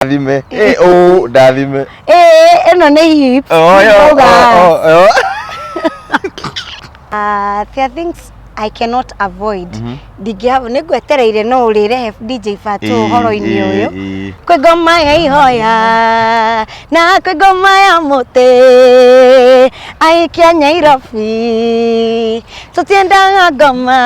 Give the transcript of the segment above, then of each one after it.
Ndathime. Eh, oh, ndathime. Ĩĩ, ĩno nĩ hips. Oh, yo, Ndauga. oh, oh, oh. There are things I cannot avoid. Ndingĩhavo nĩ ngwetereire no ũrĩrehe DJ Fatu ũhoro-inĩ ũyũ. Ĩĩ, Kwĩ ngoma ya ihoya na kwĩ ngoma ya mũtĩ aikia Nyairobi tũtiendaga ngoma.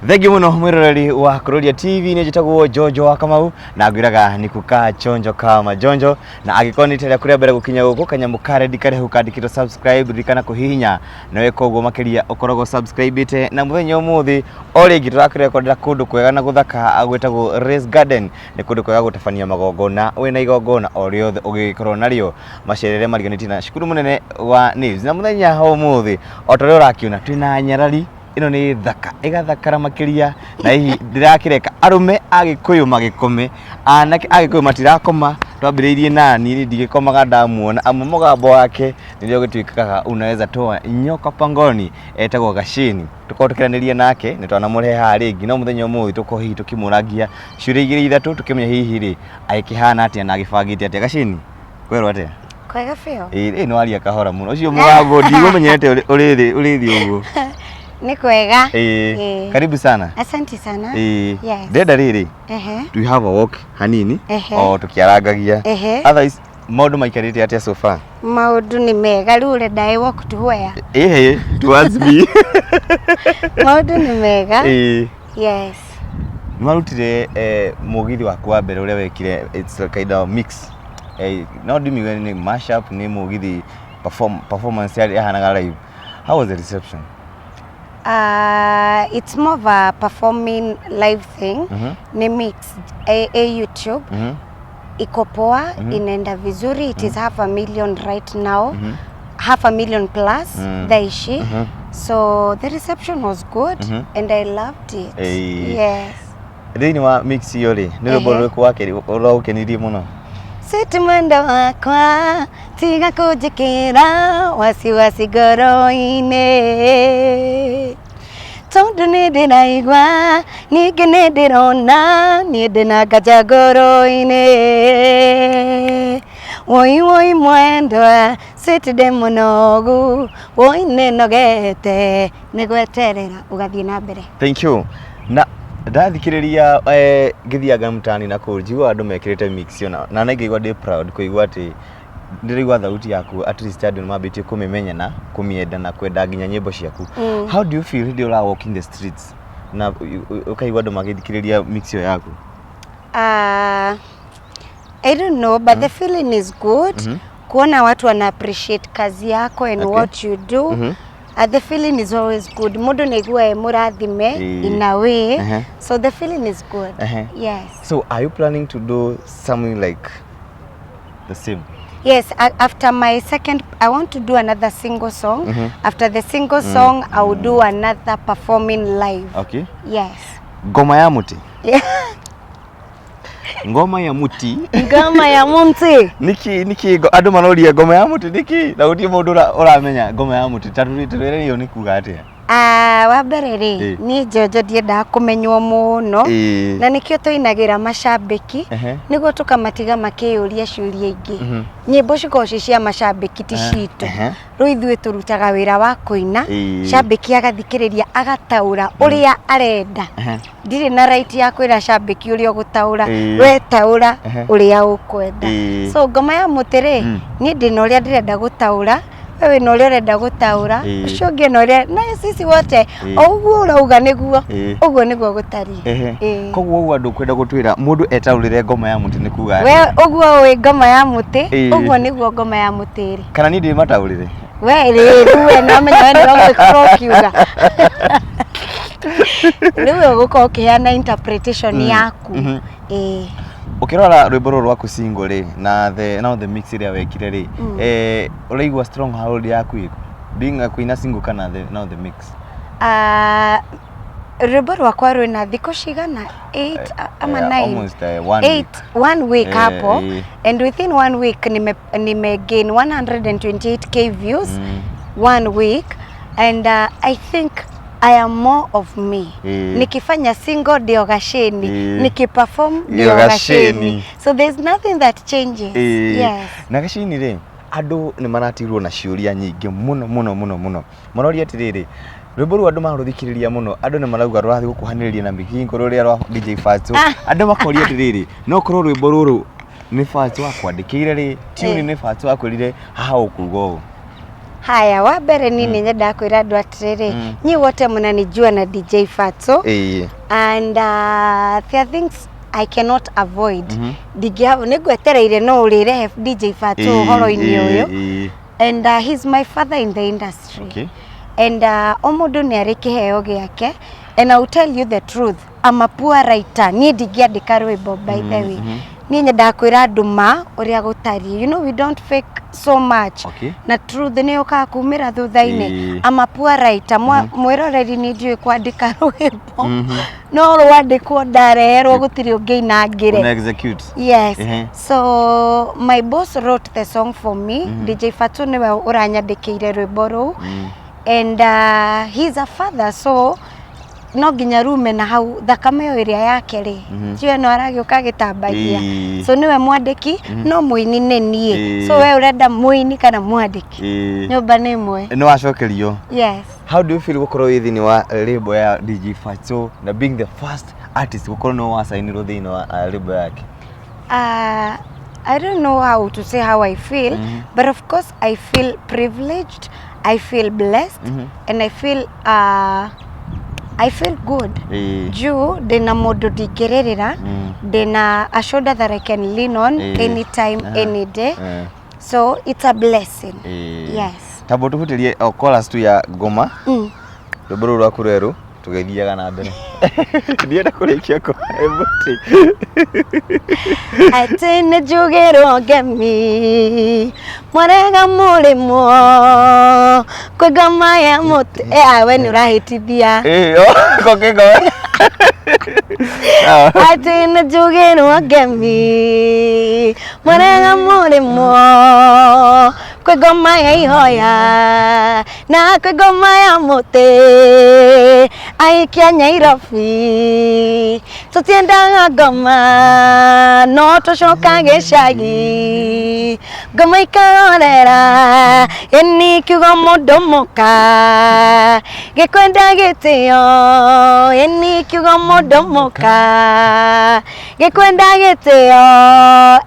Thengiũ mũno mwĩroreri wa Kururia TV, nĩ njĩtagwo Jojo wa Kamau na ngwĩraga nĩ kuka chonjo kama jonjo, na angĩkorwo nĩ rita rĩaku rĩa mbere gũkinya gũkũ, kanyamũ ka rendi karĩa hau kandĩkĩtwo subscribe, ririkana kũhihinya na weka ũguo makĩria ũkoragwo subscribe-ĩte. Na mũthenya ũmũthĩ o rĩngĩ tũrakũrekondera kũndũ kwega na gũthaka gwĩtagwo Race Garden. Nĩ kũndũ kwega gũtabania magongona, wĩna igongona o rĩothe ũngĩgĩkorwo narĩo, macerere mariganĩtie na cukuru mũnene wa NIBS. Na mũthenya wa ũmũthĩ o ta ũrĩa ũrakĩona twĩna nyarari ĩno nĩ thaka ĩgathakara makĩria, na hihi ndĩrakĩreka arũme a Gĩkũyũ magĩkome, anake a Gĩkũyũ matirakoma. Twambĩrĩirie nani ndigĩkomaga ndamuona, amu mũgambo wake nĩrĩo ũgĩtuĩkaga unaweza toa nyoka pangoni. Etagwo Gacini, tũkorwo tũkĩranĩria nake nĩ twanamũrehe haha rĩngĩ, no mũthenya ũmũthĩ tũkorwo hihi tũkĩmũrangia ciũria igĩrĩ ithatũ, tũkĩmenya hihi rĩ agĩkĩhana atĩa na agĩbangĩte atĩa. Gacini, kwerwo atĩa? Kwega biũ. Ĩĩ ĩĩ, nĩ waria kahora mũno, ũcio mũgambo ndigũmenyete ũrĩthĩ ũrĩthĩ ũguo. Nĩ kwega. Ĩĩ, Ĩĩ. karibu sana. Asante sana. Ĩĩ. Yes. Ndĩrenda rĩrĩ Ehe. we have a walk hanini Ehe. o tũkĩarangagia. Ehe. Otherwise maũndũ maikarĩte atĩa so far? Maũndũ nĩ mega, rĩu ũrenda I walk to where? Ĩhĩ, towards me. Maũndũ nĩ mega. Ĩĩ. Yes. Nĩ warutire mũgithi waku wa mbere ũrĩa wekire, it's a kind of mix, no ndimiuge nĩ mashup, nĩ mũgithi performance yarĩ yahanaga live. How was the reception? It's more of a performing live thing. Ni mix a YouTube. Iko poa, inaenda vizuri. It is half a million right now. Half a million plus thaa ici. So the reception was good and I loved it. Ĩĩ. Yes. Thĩinĩ wa mix ĩyo rĩ, nĩ rwĩmbo rũrĩkũ rwagũkenirie mũno? Sweet mwendo wakwa, tiga kũnjĩkĩra wasiwasi ngoro-inĩ, tondũ nĩ ndĩraigua ningĩ nĩ ndĩrona niĩ ndĩna nganja ngoro-inĩ. Woi woi mwendwa, sweet ndĩ mũnogu, woi nĩ nogete nĩ gweterera ũgathiĩ na mbere. Thank you. Na ndathikĩrĩria ngĩthianga mtaani na kũu njiguaga andũ mekĩrĩte mix ĩyo, na ngaigua ndĩ proud kũigua atĩ ndĩraigua thauti yaku, at least andũ nĩ mambĩtie kũmĩmenya na kũmĩenda na kwenda nginya nyĩmbo ciaku. How do you feel hĩndĩ ĩyo ũra walk in the streets na ũkaigua andũ magĩthikĩrĩria mix ĩyo yaku? I don't know, but the feeling is good. Kuona watu wana appreciate kazi yako and what you do. The feeling is always good. Mũndũ nĩ aigua e mũrathime in a way. So the feeling is good. Yes. So are you planning to do something like the same? Yes, after my second, I want to do another single song. After the single song, I will do another performing live. Okay. Yes. Ngoma ya muti. Yeah. Ngoma ya muti. Ngoma ya muti. Niki niki andũ maroria ngoma ya muti niki, na gũtirĩ mũndũ ũramenya ngoma ya muti, ta tũrĩre ĩyo nĩ kuga atĩa? Ah, wa mbere rĩ, niĩ Njonjo ndiendaga kũmenywo mũno na nĩkĩo tũinagĩra macambĩki nĩguo tũkamatiga makĩyũria ciũria ingĩ. Nyĩmbo cikoragwo ci cia macambĩki ti citũ. Rĩu ithuĩ tũrutaga wĩra wa kũina, cambĩki agathikĩrĩria agataũra ũrĩa arenda. Ndirĩ na right ya kwĩra cambĩki ũrĩa ũgũtaũra, we taũra ũrĩa ũkwenda. So ngoma ya mũtĩ rĩ, niĩ ndĩna ũrĩa ndĩrenda gũtaũra, we wĩna ũrĩa ũrenda gũtaũra, ũcio ũngĩ ena ũrĩa, na sisi wote o ũguo ũrauga nĩguo, ũguo nĩguo gũtariĩ. Koguo ũguo andũ kwenda gũtwĩra mũndũ etaũrĩre ngoma ya mũtĩ nĩ kuga We atĩa? ũguo ũĩ ngoma ya mũtĩ, ũguo nĩguo ngoma ya mũtĩ ĩrĩ. Kana niĩ ndĩmataũrĩre? We rĩ, rĩu we nĩwamenya we nĩwe ũgũkorwo ũkiuga. Rĩu we ũgũkorwo ũkĩheana interpretation yaku. Ĩĩ. Ũkĩrora rwĩmbo rũrũ rwaku single rĩ, na the now the mix ĩrĩa wekire rĩ, ũraigua stronghold yaku ĩkũ? Being a kũina single kana the now the mix? Rwĩmbo rwakwa rwĩna thikũ cigana? 8 ama 9? Almost one 8, week. 1 week hapo. And within 1 week nime gain 128K views. 1 week. And I think I am more of me. Nikifanya single, ndio Gaceni. Nikiperform, ndio ndio Gaceni. Gaceni. So there's nothing that changes. Yes. Na Gaceni rĩ, andũ nĩ maratigirwo na ciũria nyingĩ mũno mũno mũno mũno. Maroria atĩrĩrĩ, rwĩmbo rũu andũ marũthikĩrĩria mũno, andũ nĩ marauga rũrathiĩ gũkuhanĩrĩria na mĩkingo rũrĩa rwa DJ Fatxo. Andũ makoria atĩrĩrĩ, no korwo rwĩmbo rũrũ nĩ Fatxo akwandĩkĩire rĩ, tune nĩ Fatxo akwĩrire haha ũkuga ũũ? Haya, wa mbere niĩ nĩ nyendaga kwĩra andũ atĩrĩrĩ, nyi wote mnanijua na DJ Fatxo and there are things I cannot avoid. Ndingĩ nĩ ngwetereire no ũrĩrehe DJ Fatxo ũhoro-inĩ ũyũ. And he's my father in the industry. And o mũndũ nĩ arĩ kĩheo gĩake, and I will tell you the truth, I'm a poor writer. Niĩ ndingĩandĩka rwĩmbo, by the way. Niĩ nyendaga kwĩra andũ ma ũrĩa gũtariĩ. We don't fake so much. Na truth nĩ yũkaga kumĩra thutha-inĩ. I'm a poor writer. Mwĩroreri, niĩ ndiũĩ kwandĩka rwĩmbo. No rwandĩkwo ndareherwo, gũtirĩ ũngĩ inangĩre. Una execute. Yes. So my boss wrote the song for me. DJ Fatxo nĩwe ũranyandĩkĩire rwĩmbo rũu. And he's a father, so no nginya rume na hau thakame ĩyo ĩrĩa yake rĩ, tiwe no aragĩũka agĩtambagia. So nĩwe mwandĩki, no mũini nĩ niĩ. So we ũrenda mũini kana mwandĩki? Nyũmba nĩ ĩmwe. Nĩ wacokerio. Yes. How do you feel gũkorwo wĩ thĩinĩ wa label ya DJ Fatxo na being the first artist gũkorwo nĩwe wacainirwo thĩinĩ wa label yake? I don't know how to say how I feel, but of course I feel privileged. I feel blessed, and I feel good. Juu ndĩna mũndũ ndingĩrĩrĩra, ndĩna a shoulder that I can lean on anytime, any day. So it's a blessing. Yes. Tamba tũhutĩrie o chorus tu ya ngoma, rwĩmbo rũu rwaku rwerũ, tũgĩthiaga na mbere. Ndienda kũrĩkia kũhe mũtĩ. Atĩ nĩ njugĩrwo ngemi mwarega mũrĩmwo kwĩ ngoma ya mũtĩ. Eh, we nĩ ũrahĩtithia. Ĩĩ, oh, koke ngoma. Atĩ nĩ njugĩrwo ngemi mwarega mũrĩmwo kwĩ ngoma ya ihoya na kwĩ ngoma ya mũtĩ, aikia Nyairobi tũtiendaga ngoma no tũcoka gĩcagi ngoma ikarorera ĩni kiugo mũndũ mũka gĩkwenda gĩtĩo, ĩni kiugo mũndũ mũka gĩkwenda gĩtĩo.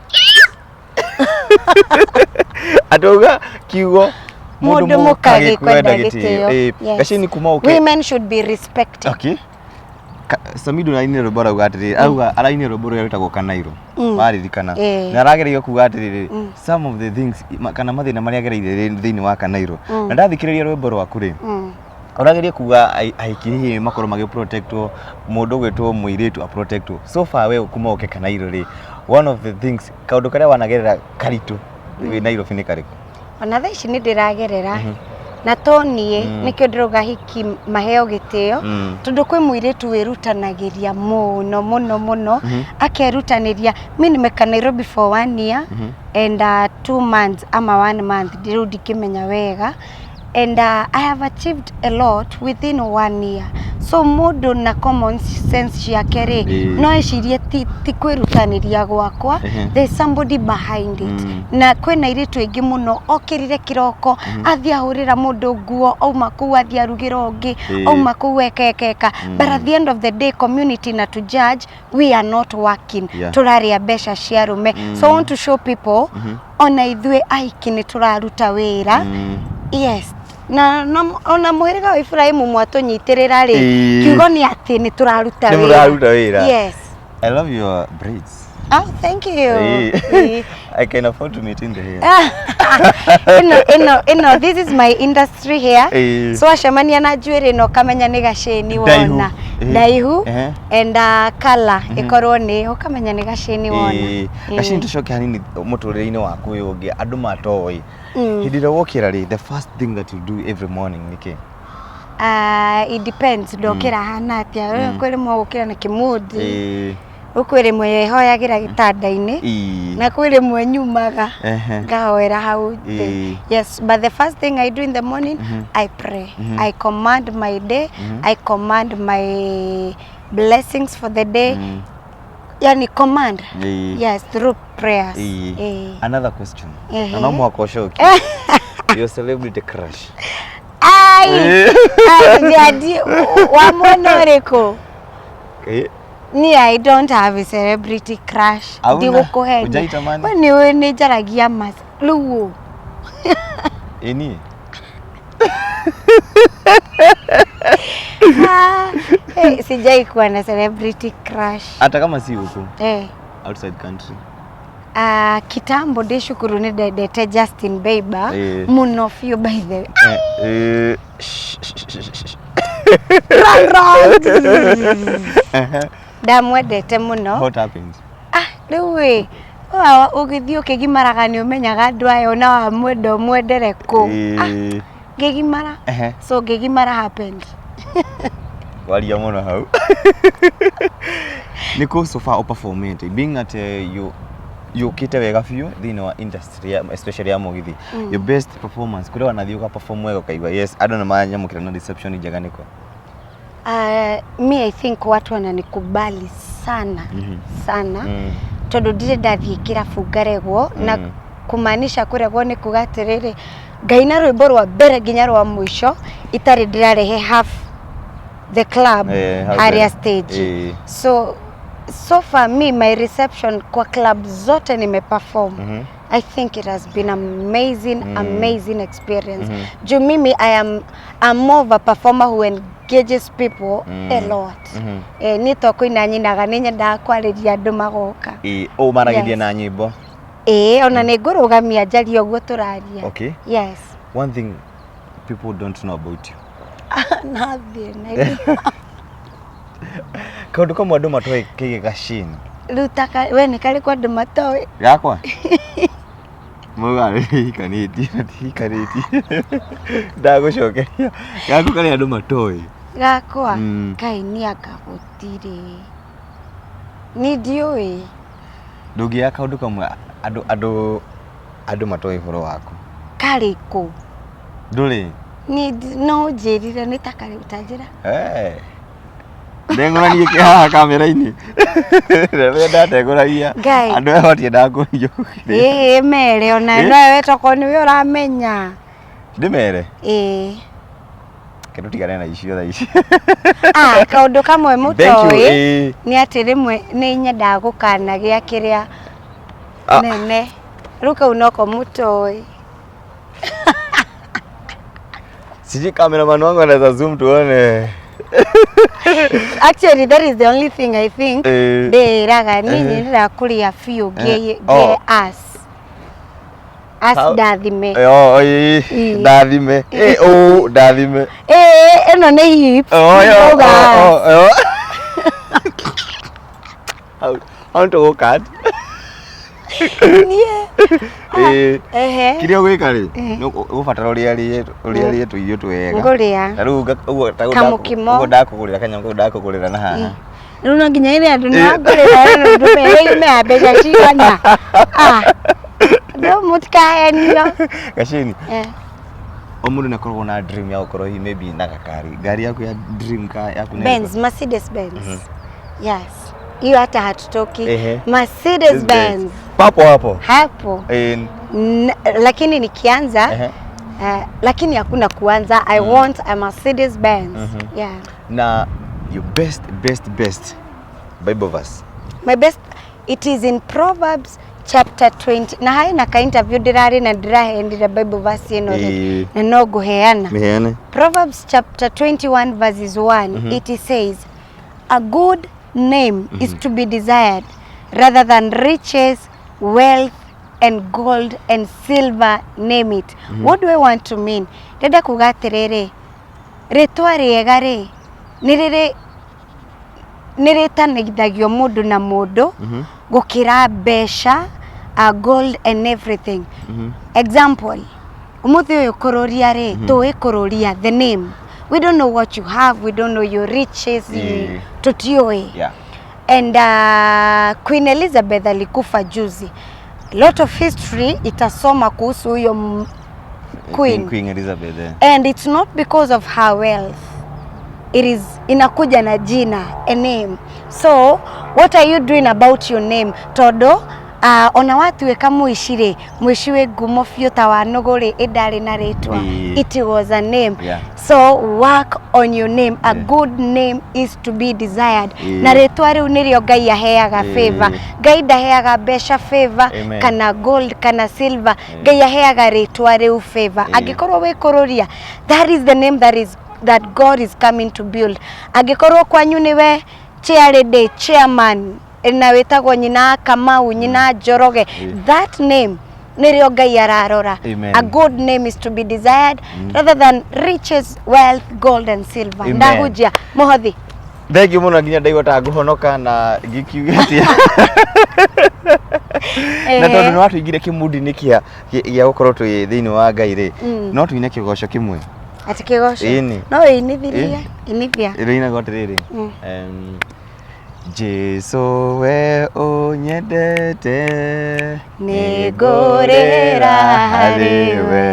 Atauga kiugo mũndũ mũka gĩkwenda gĩtĩo. Yes. Gacini kuma ũke Women should be respected. Okay. Samido arainire rwĩmbo, arauga atĩrĩrĩ, arauga arainire rwĩmbo rũrĩa rwĩtagwo Kanairo. Waririkana? Ĩĩ. Na arageria kuga atĩrĩrĩ, some of the things kana mathĩna marĩa agereire thĩinĩ wa Kanairo. Na ndathikĩrĩria rwĩmbo rwaku rĩ, ũrageria kuga ahiki hihi makorwo magĩprotectwo, mũndũ ũgwĩtwo mũirĩtu aprotectwo. So far we kuma ũke Kanairo rĩ, one of the things, kaũndũ karĩa wanagerera karitũ wĩ Nairobi nĩ karĩkũ? Ona thaa ici nĩ ndĩragerera na to niĩ. Nĩkĩo ndĩrauga hiki maheo gĩtĩo, tondũ kwĩ mũirĩtu wĩrutanagĩria mũno mũno mũno, akerutanĩria. Mi nimeka Nairobi for one year and 2 months ama one month, rĩu ndingĩmenya wega, and I have achieved a lot within one year. So mũndũ na common sense ciake rĩ, no ecirie ti kwĩrutanĩria gwakwa. There's somebody behind it. Na kwĩna airĩtu aingĩ mũno okĩrire kĩroko, athiĩ ahũrĩra mũndũ nguo, auma kũu athiĩ arugĩra ũngĩ, auma kũu ekekeka, but at the end of the day community na to judge we are not working. Tũrarĩa mbeca cia arũme. So I want to show people ona ithuĩ ahiki nĩ tũraruta wĩra. Yes, na ona mũhĩrĩga wa Ibrahimu mwatũnyitĩrĩra rĩ, kiugo nĩ atĩ nĩ tũraruta Nĩ wĩra. mũraruta wĩra. Yes. I love your braids. Oh, thank you. I can afford to maintain the hair. Ĩno ĩno ĩno, this is my industry here. So acemania na njuĩrĩ ĩno ũkamenya nĩ Gacĩni wona. Ndaihu. And color ĩkorwo nĩ ũkamenya nĩ Gacĩni wona. Gacĩni, tũcoke hanini mũtũrĩre-inĩ waku ũyũ ũngĩ andũ matoĩ. Hĩndĩ ĩrĩa wokĩra rĩ, the first thing that you do every morning nĩ kĩ? It depends ndokĩra hana atĩa. Kwĩ rĩmwe gũkĩra na kĩmudi. Rĩu kwĩ rĩmwe hoyagĩra gĩtanda-inĩ na kwĩ rĩmwe nyumaga ngahoera hau thĩ. Yes, but the first thing I do in the morning, I pray. I command my day, I command my blessings for the day. Yani command. Yes, through prayers. Another question. Na no mũhaka ũcokie. Your celebrity crush. Ai! Ai, jadi wa mwena ũrĩkũ? Niĩ I don't have a celebrity crush. Hauna? Ndigũkũhenia. Hujaitamani? We nĩ ũĩ nĩ njaragia ma. Rĩu ũ? Ĩ niĩ? Ah, sijai kuwa na celebrity crush. Hata kama si huku, outside country. Ah, kitambo ndĩ cukuru nĩ ndendete Justin Bieber mũno biũ by the way. Shh, shh, shh, shh, shh. Run, run. Ndamwendete mũno. What happened? Ah, rĩu ĩ ũgĩthiĩ ũkĩgimaraga nĩ ũmenyaga andũ aya ona wamwenda ũmwendere kũ. Ah, ngĩgimara. So ngĩgimara happened. Waria mũno hau. Nĩ kũ so far ũperformĩte being at you yũkĩte wega biũ thĩinĩ wa industry ya, especially ya mũgithi? Your best performance, kũrĩa wanathiĩ ũka perform wega ũkaigua yes, andũ nĩ manyamũkĩra na reception njega, nĩkũ? Me I think watu wananikubali sana sana tondũ ndirĩ ndathiĩ kĩrabu ngaregwo na kumaanisha kũregwo nĩ kuga atĩrĩrĩ, ngaina rwĩmbo rwa mbere nginya rwa mũico itarĩ ndĩrarehe half the club hau harĩa mbere. Stage. So far me, my reception kwa club zote nimeperform, I think it has been amazing, amazing experience. Juu mimi I'm more of a performer who engages people a lot. Niĩ to kũina nyinaga, nĩ nyendaga kwarĩria andũ magoka. Ũmaragĩria Yes. na nyĩmbo? Ĩĩ, ona nĩ ngũrũgamia njarie ũguo tũraria. Yes. One thing people don't know about you. Nothing. I Kaũndũ kamwe andũ matoĩ kegiĩ Gacini. Rĩu ta we nĩ karĩkũ andũ matoĩ? Gakwa mauga nĩhikanĩtie na ndihikanĩtie, ndagũcokeria gaku karĩa andũ matoĩ. Gakwa? Ngai, niĩ anga gũtirĩ. Niĩ ndiũĩ. Ndũngĩaga kaũndũ kamwe andũ matoĩ ũhoro waku. Karĩkũ? Ndũrĩ. Niĩ no ũnjĩrire nĩ ta karĩkũ, ta njĩra. Ndengũranie kĩ haha kamera-inĩ rĩrĩa ndatengũragia Ngai. andũ aya matiendaga kũrio. Ĩĩ, mere ona nowe tokorwo nĩwe ũramenya. Ndĩmere? Ĩĩ. Kĩndũ tigane na icio thaa ici. Ah, kaũndũ kamwe Thank you, mũtoĩ nĩ atĩ rĩmwe nĩ nyendaga gũkanagĩa kĩrĩa nene, rĩu kau noko mũtoĩ. Sijui cameraman wangu anaweza zoom tuone. Actually, that is the only thing I think ndĩraga niĩ nĩndĩrakũria biũ ngĩe as as ndathime. Oh, ĩĩ, ndathime. Oh, ndathime. Ĩĩ, ĩno nĩ hips. Oh, yo, Ndauga oh, as. oh, oh. Hau hau tũgũ-cut. Niĩ Kĩrĩa ũgwĩka rĩ, nĩ ũgũbatara ũrĩarĩe tũirio twega. Ngũrĩa. Na rĩu ũguo ta ũguo Kamũkimo. Ũguo ndakũgũrĩra kanyamũ kau ndakũgũrĩra na haha. Rĩu no nginya ĩrĩ andũ nĩ wangũrĩra rĩu ndũmere yume ya mbeca cigana. Ah, andũ mũtikahenio. Gacini. O mũndũ nĩ akoragwo na dream ya gũkorwo hihi maybe na gakari. Ngari yaku ya dream car yaku nĩ ĩrĩkũ? Benz, Mercedes Benz. Yes. Hiyo hata hatutoki. Mercedes Benz. Papo hapo. Hapo. Lakini nikianza, lakini hakuna kuanza. I want a Mercedes Benz. Yeah. Na your best, best, best Bible verse. My best, it is in Proverbs chapter 20. Na hai na ka interview ndirari na ndiraheanire Bible verse ĩno rĩ. Na no ngũheana. Mĩheane. Proverbs chapter 21 verses 1, it says, "A good name is to be desired rather than riches, wealth, and gold and silver, name it." What do I want to mean? Ndĩrenda kuga atĩrĩrĩ, rĩtwa rĩega rĩ, nĩ rĩrĩ nĩ rĩtanithagio mũndũ na mũndũ gũkĩra mbeca, gold and everything. Example, ũmũthĩ ũyũ kũrũria rĩ, tũĩ kũrũria the name. We don't know what you have, we don't know your riches, tũtiũĩ. And Queen Elizabeth alikufa juzi. Lot of history itasoma kuhusu huyo queen. Queen Elizabeth, eh. And it's not because of her wealth. It is inakuja na jina, a name. So what are you doing about your name? Tondu ona watuĩka mũici rĩ, mũici wĩ ngumo biũ ta wa nũgũ rĩ, ĩ ndarĩ na rĩtwa. It was a name. So work on your name. A good name is to be desired. Na rĩtwa rĩu nĩrĩo Ngai aheaga favor. Ngai ndaheaga mbeca favor. Amen. Kana gold kana silver. Ngai aheaga rĩtwa rĩu favor. Angĩkorwo wĩ kũrũria, that is the name that God is coming to build. Angĩkorwo kwanyu nĩwe chair chairman na wĩtagwo nyina Kamau, nyina Njoroge, that name nĩrĩo Ngai ararora. Amen. A good name is to be desired rather than riches, wealth, gold and silver. Amen. Ndahunjia mũhothi. Thank you mũno, nginya ndaigua ta ngũhonoka na ngĩkiuga atĩa, na tondũ nĩ watũingire kĩmundi-inĩ gĩa gũkorwo twĩ thĩinĩ wa Ngai rĩ, no tuine kĩgoco kĩmwe. Atĩ kĩgoco? Ĩni. No ĩinithirie, inithia. Ĩrĩinagwo atĩrĩrĩ, Jesu we ũnyendete, Nĩngũrĩra harĩ we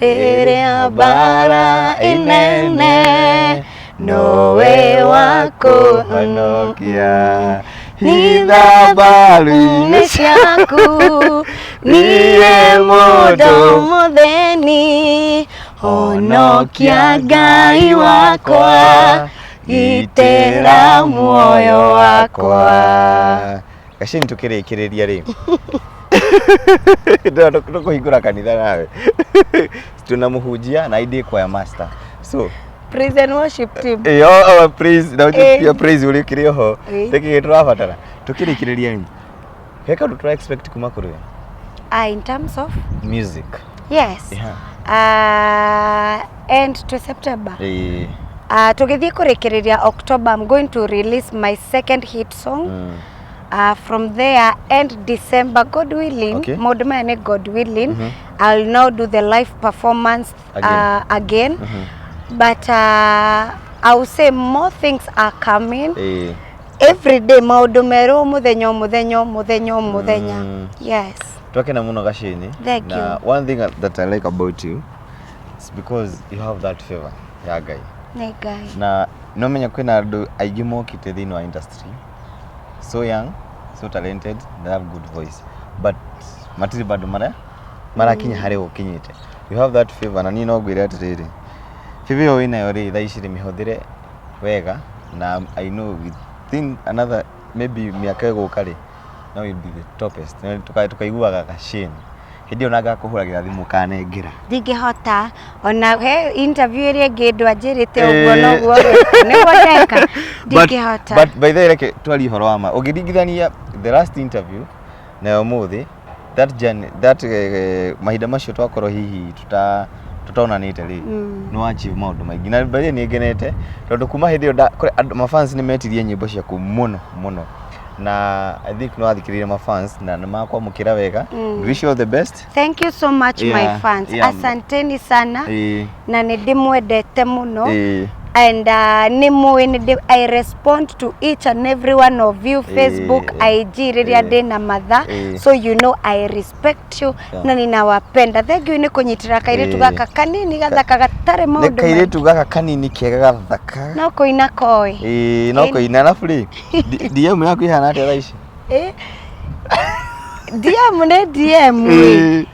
rĩrĩa mbara ĩnene, nowe wa kũhonokia, hitha mbaru-inĩ ciaku, niĩ mũndũ mũthĩni, honokia Ngai wakwa, gitĩra muoyo wakwa. Gacini, tukĩrĩkĩrĩria rĩ, tũkũhingũra kanitha nawe tuna mũhunjia na indĩ choir master, so Praise and worship team. Ĩyo, oh, praise na pia praise ũrĩ kĩrĩ oho. Nĩkĩ tũrabatara tukĩrĩkĩrĩria rĩ, he kaũndũ tũra expect kuma kũrĩ we? Ah, in terms of Music. Yes. End to September. Tũgĩthiĩ kũrĩkĩrĩria October, I'm going to release my second hit song. From there, end December, God willing, maũndũ maya nĩ God willing, I'll now do the live performance. Again. Again. But I will say more things are coming. Every day maũndũ merũ, o mũthenya, o mũthenya, o mũthenya, o mũthenya. Yes. Twakena mũno, Gacini. Thank Na you. one thing that I like about you is because you have that favor ya Ngai. Nĩ Ngai. Na no menya kwĩna andũ aingĩ mokĩte thĩinĩ wa industry, so young, so talented, they have good voice, but matirĩ bado marakinya harĩa ũkinyĩte. You have that favor, na niĩ no ngwĩre atĩrĩrĩ, favor ĩyo wĩnayo rĩ, thaa ici rĩ, mĩhũthĩre wega, na I know within another maybe mĩaka ĩgũka rĩ, no you'll be the topest. Na tukaiguaga Gacini hĩndĩ ĩyo, na ngakũhũragĩra thimũ kanengera. Ndingĩhota ona he interview ĩrĩa ĩngĩ ndwanjĩrĩte ũguo, noguo nĩguo ndeka, ndingĩhota. But by the way, reke twarie ũhoro wa ma, ũngĩringithania the last interview na ũmũthĩ, that journey, that mahinda macio twakorwo hihi tũtonanĩte rĩ, nĩ wa achieve maũndũ maingĩ, na by the way nĩ ngenete tondũ kuma hĩndĩ ĩyo kũrĩ andũ, mafans nĩ metirie nyĩmbo ciaku mũno mũno, na I think nĩ wathikĩrĩirie mafans na nĩ makwamũkĩra wega. Wish you all the best. Thank you so much, my fans. Asanteni sana. Na nĩ ndĩmwendete mũno. And nĩ mũĩ nĩ I respond to each and every one of you, Facebook, IG, rĩrĩa ndĩna matha. So you know I respect you na ninawapenda. Thank you nĩ kũnyitĩra kairĩtu gaka kanini gathaka gatarĩ Nĩ maũndũ maingĩ. Kairĩtu gaka kanini kega gathaka. No kũina koĩ. Ĩĩ, no kũina. Arabu rĩ, DM yaku ihana atĩa thaa ici? Eh? DM nĩ DM ĩ.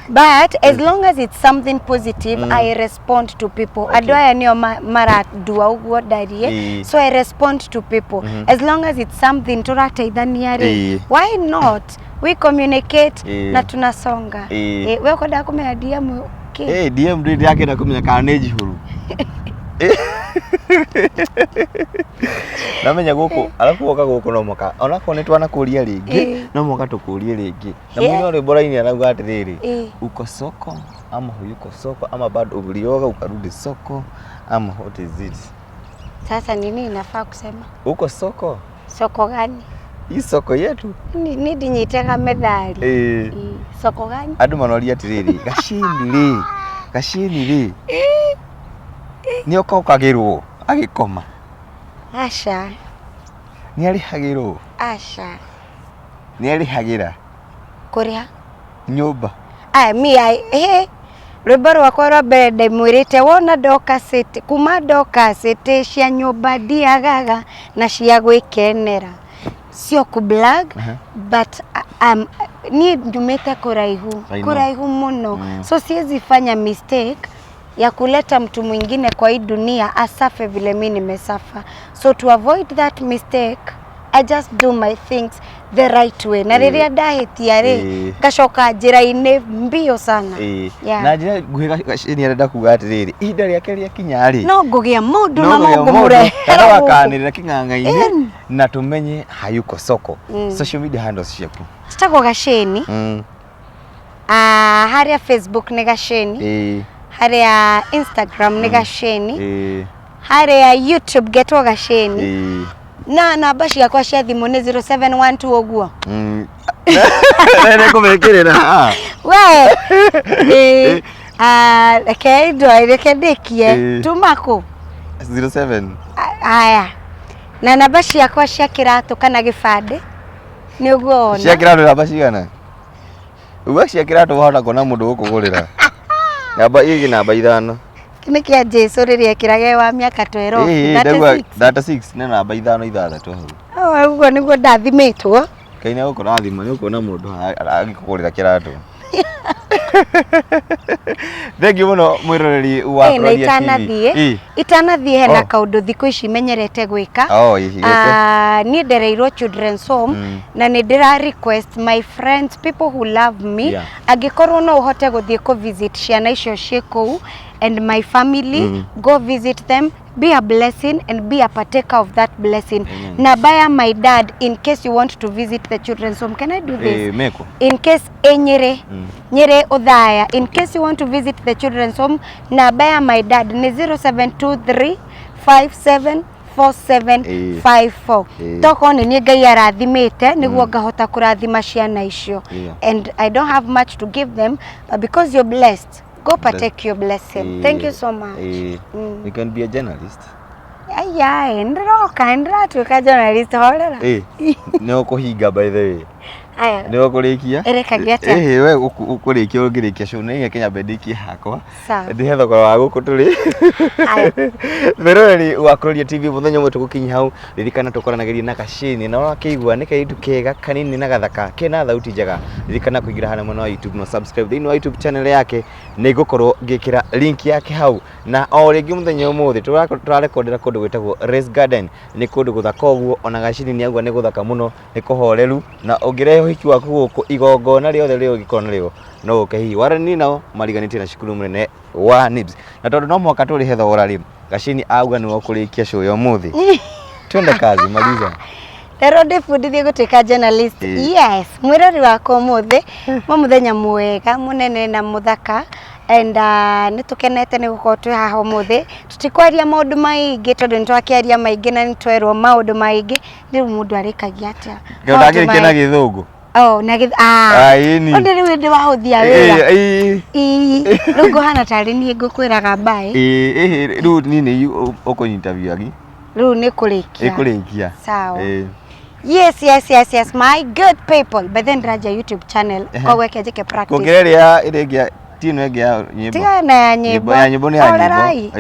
But as long as it's something positive, I respond to people. Andũ aya nĩo marandua ũguo ndarie. So I respond to people as long as it's something tũrateithania rĩ. Why not? We communicate na tunasonga. We ũkwendaga kũmenya DM kĩ? Eh, DM ndĩ ndĩrakĩenda kũmenya kana nĩ njihũru. Namenya gũkũ arabu woka gũkũ no mũka onakorwo nĩ twanakũria rĩngĩ, no mũka tũkũrie rĩngĩ na mũini wa rwĩmbo raini arauga atĩrĩrĩ, uko soko ama huyuko soko ama bado ulioga ukarudi soko ama what is it? Sasa nini inafaa kusema? Uko soko? Soko gani? Hii soko yetu. Ni ndinyitega methali. Soko gani? Andũ manoria atĩrĩrĩ, Gacini rĩ, Gacini rĩ, nĩ okokagĩrwo agĩkoma? Aca. Nĩ arĩhagĩrwo? Aca. Nĩ arĩhagĩra? Kũrĩha? Nyũmba. Aya, mi I, he, rwĩmbo rwakwa rwa mbere ndĩmwĩrĩte wona ndoka city, kuma ndoka city cia nyũmba ndiagaga na cia gwĩkenera sio kublag. But niĩ njumĩte kũraihu. I know. Kũraihu mũno. So siwezi fanya mistake ya kuleta mtu mwingine kwa hii dunia asuffer vile mi nimesuffer. So to avoid that mistake, I just do my things the right way, na rĩrĩa ndahĩtia rĩ, ngacoka njĩra-inĩ mbio sana. Yeah. Na njĩra nguhĩ, Gacini arenda kuga atĩrĩrĩ, ihinda rĩake rĩakinya rĩ, no ngũgĩa mũndũ no na ngũgĩa no mũndũ, ngũmũrehera na no gũkũ. akanĩrĩra kĩng'ang'a-inĩ Ĩni. na tũmenye hayuko soko. Social media handles ciaku? Njĩtagwo Gacĩni. Ah, harĩa Facebook nĩ Gacĩni, harĩa Instagram nĩ Gacĩni, harĩa YouTube getwo Gacĩni, na namba ciakwa cia thimũ nĩ 0712 ũguo. Nĩ kũmĩkĩrĩra haha. We ĩ, ah, reke ndwae, reke ndĩkie. Tuma kũ? 07. Aya, na namba ciakwa cia kĩratũ kana gĩbandĩ nĩ ũguo wona. Cia kĩratũ namba cigana? Uga cia kĩratũ wahota kuona mũndũ gũkũgũrĩra namba ĩgĩ namba 5. Nĩ kĩa Jesu rĩrĩa ekĩraga wa mĩaka 12. Ndauga 36. 36 nĩ namba 5 6 hau. Oh, ũguo nĩguo ndathimĩtwo. Ngai nĩ agũkũrathima, nĩ ũkuona mũndũ agĩkũgũrĩra kĩratũ. Thank you mũno mwĩroreri wa Ĩ, na Kuroria TV. itanathiĩ itanathiĩ hena kaũndũ thikũ ici menyerete gwĩka. Oh, hihi gĩke. Ah, niĩ ndereirwo children's home, na nĩ ndĩra request my friends, people who love me, angĩkorwo no ũhote gũthiĩ kũ visit ciana icio ciĩ kũu and my family, go visit them, be a blessing and be a partaker of that blessing. Amen. Namba ya my dad, in case you want to visit the children's home, can I do this? Meko. In case ĩ Nyĩrĩ, Nyĩrĩ Ũthaya, in case you want to visit the children's home, namba ya my dad nĩ 0723 574754. Tokorwo nĩ niĩ Ngai arathimĩte nĩguo ngahota kũrathima ciana icio, and I don't have much to give them, but because you're blessed, go partake your blessing. Thank you so much. You can be a journalist. Aya, ndĩroka ndĩratuĩka journalist, horera. Nĩ ũkũhinga, by the way. Aya. Nĩ ũkũrĩkia. Ĩrĩkagia atĩa? Ĩhĩ, we ũkũrĩkia, ũngĩrĩkia show nĩ Kenya mbendĩkie hakwa. Sawa. Ndĩhe thogora wa gũkũ tũrĩ. Aya. Mwĩroreri wa Kuroria TV, mũthenya ũmwe tũgũkinyia hau, ririkana tũkoranagĩria na Gacini na wakĩigua nĩ kairĩtu kega kanini na gathaka kena thauti njega. Ririkana kũingĩra harĩa mwena wa YouTube na subscribe thĩinĩ wa YouTube channel yake, nĩ ngũkorwo ngĩkĩra link yake hau. Na o rĩngĩ mũthenya ũmũthĩ tũrarekondera kũndũ gwĩtagwo Race Garden, nĩ kũndũ gũthaka ũguo, ona Gacini nĩ auga nĩ gũthaka mũno, nĩ kũhoreru, na ũngĩrehe ũhiki waku gũkũ, igongona rĩothe rĩrĩa ũngĩkorwo narĩo no ũke hihi waranĩrie nao, mariganĩtie na cukuru mũnene wa NIBS. Na tondũ no mũhaka tũrĩhe thogora rĩ, Gacini auga nĩwe ũkũrĩkia show ya ũmũthĩ. Twende kazi, maliza. Rero ndĩbundithie gũtuĩka journalist. Yes, mwĩrori wakwa, ũmũthĩ mũ mũthenya mwega mũnene na mũthaka, and nĩ tũkenete nĩ gũkorwo twĩ haha ũmũthĩ. Tũtikwaria maũndũ maingĩ tondũ nĩ twakĩaria maingĩ na nĩ twerwo maũndũ maingĩ. Rĩu mũndũ arĩkagia atĩa? Maũndũ Ndangĩrĩkia na gĩthũngũ. Oh, na gĩth ah. Ĩni. Ũndũ rĩu ndĩ wahũthia wĩra. Ĩĩ. Ii, rĩu ngũhana tarĩ niĩ ngũkwĩraga bye. Ĩĩ, rĩu niĩ nĩ ũkũnyinterview Rĩu nĩ kũrĩkia. Ĩkũrĩkia. Sawa. Yes, my good people. But then ndĩranjia YouTube channel, koguo eke njĩke practice. Kuongerera ĩrĩa ĩrĩa ĩngĩ ti ĩno ĩngĩ ya nyĩmbo. Tigana na ya nyĩmbo. Ya nyĩmbo nĩ ya nyĩmbo. Horerai.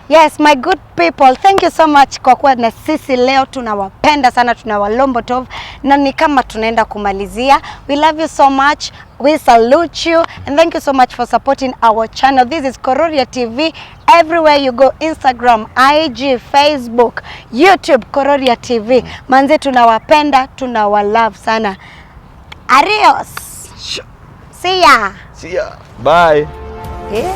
Yes, my good people, thank you so much kwa kuwa na sisi leo. Tunawapenda sana, tunawalombotov na ni kama tunaenda kumalizia. We love you so much. We salute you and thank you so much for supporting our channel. This is Kororia TV. Everywhere you go, Instagram, IG, Facebook, YouTube, Kororia TV. Manze tunawapenda, tunawalove sana. Adios. See ya. See ya. Bye. Yeah.